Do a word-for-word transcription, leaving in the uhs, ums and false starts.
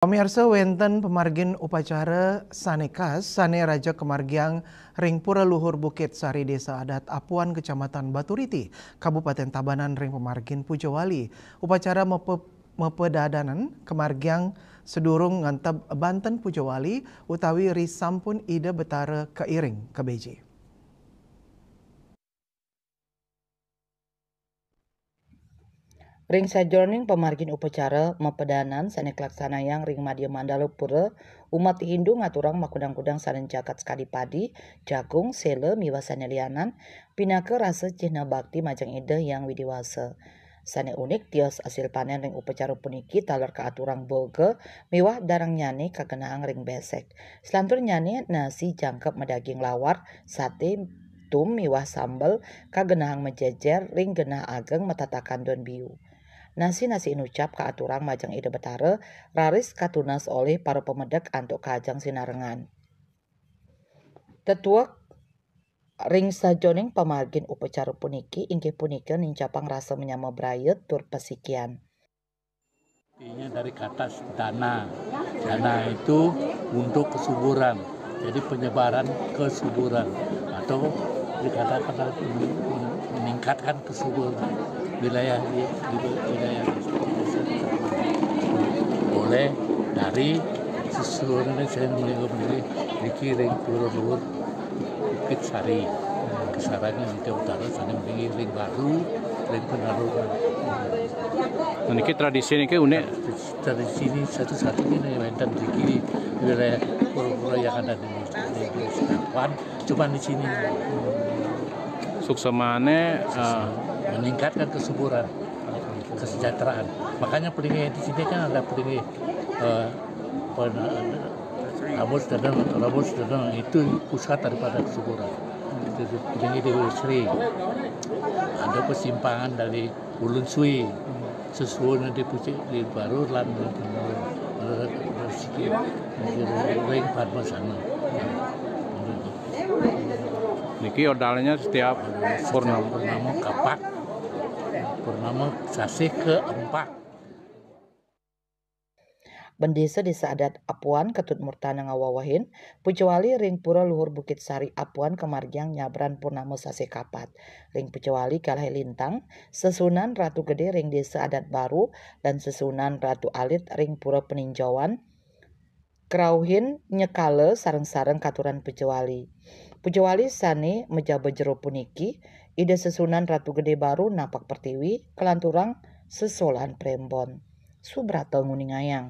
Pamirsa, wénten pamargin upacara sané khas sané raja kamargiang ring Pura Luhur Bukit Sari, Désa Adat Apuan, Kecamatan Baturiti, Kabupatén Tabanan, ring pamargin Pujawali. Upacara mape-, mapedadanan kamargiang sadurung nganteb banten Pujawali utawi risampun Ida Betara kairing ka B J. Ring sajeroning pamargin upacara mapedadanan sané kalaksanayang ring Madya Mandala Pura, umat Hindu ngaturang makudang-kudang sareng jagat sakadi padi, jagung, séla miwah sané lianan, pinaka rasa cihna bakti majeng Ida Hyang Widhi Wasa. Sané unik, tios asil panén ring upacara puniki taler kaaturang boga miwah darangnyané kagenahang ring bésék. Salanturnyané nasi jangkep madaging lawar, saté, tum miwah sambel kagenahang majejer ring genah ageng matatakan daun biu. Nasi-nasi inucap kaaturang majeng Ida Betara, raris katunas olih para pamedek antuk kaajeng sinarengan. Tetuek ring sajeroning pamargin upacara puniki inggih punika nincapang rasa manyama braya tur pasikian. Artinya dari kata dana. Dana itu untuk kesuburan. Jadi penyebaran kesuburan atau dikatakan meningkatkan kesuburan wilayah di, di wilayah oleh dari sesuatu saya mulai memilih Riki ring Pura Luhur Bukit Sari. Kesarannya di Utara sana ring Baru, ring Penarungan. Nah, niki tradisi niki unik. Tradisi ini satu-satunya nih wénten di wilayah pura-pura yang ada di, di, di Singkapan, cuma di sini. Suksemané, eh, meningkatkan kesuburan, kesejahteraan. Makanya pelinggih di sini kan ada pelinggih, eh, pen-, Rambut Sedeng, Rambut Sedeng itu pusat daripada kesuburan. Itu pelinggih di Sri. Ada persimpangan dari Ulun Sui, sesuunan di Pucuk di Baru lan ring Padmasana. Niki odalnya setiap purnama. Purnama kapat, purnama sasih keempat. Bendésa Désa Adat Apuan Ketut Murtana ngawewehin, Pujawali ring Pura Luhur Bukit Sari Apuan kamargiang nyabran purnama sasih kapat. Ring Pujawali kalih lintang, sesuunan Ratu Gedé ring Désa Adat Baru lan sesuunan Ratu Alit ring Pura Peninjauan, krauhin nyekala sareng-sareng katuran Pujawali. Pujawali sané majaba jero puniki, Ida sesuunan Ratu Gedé Baru napak pertiwi, kalanturang sesolahan prembon. Subrata nguningayang.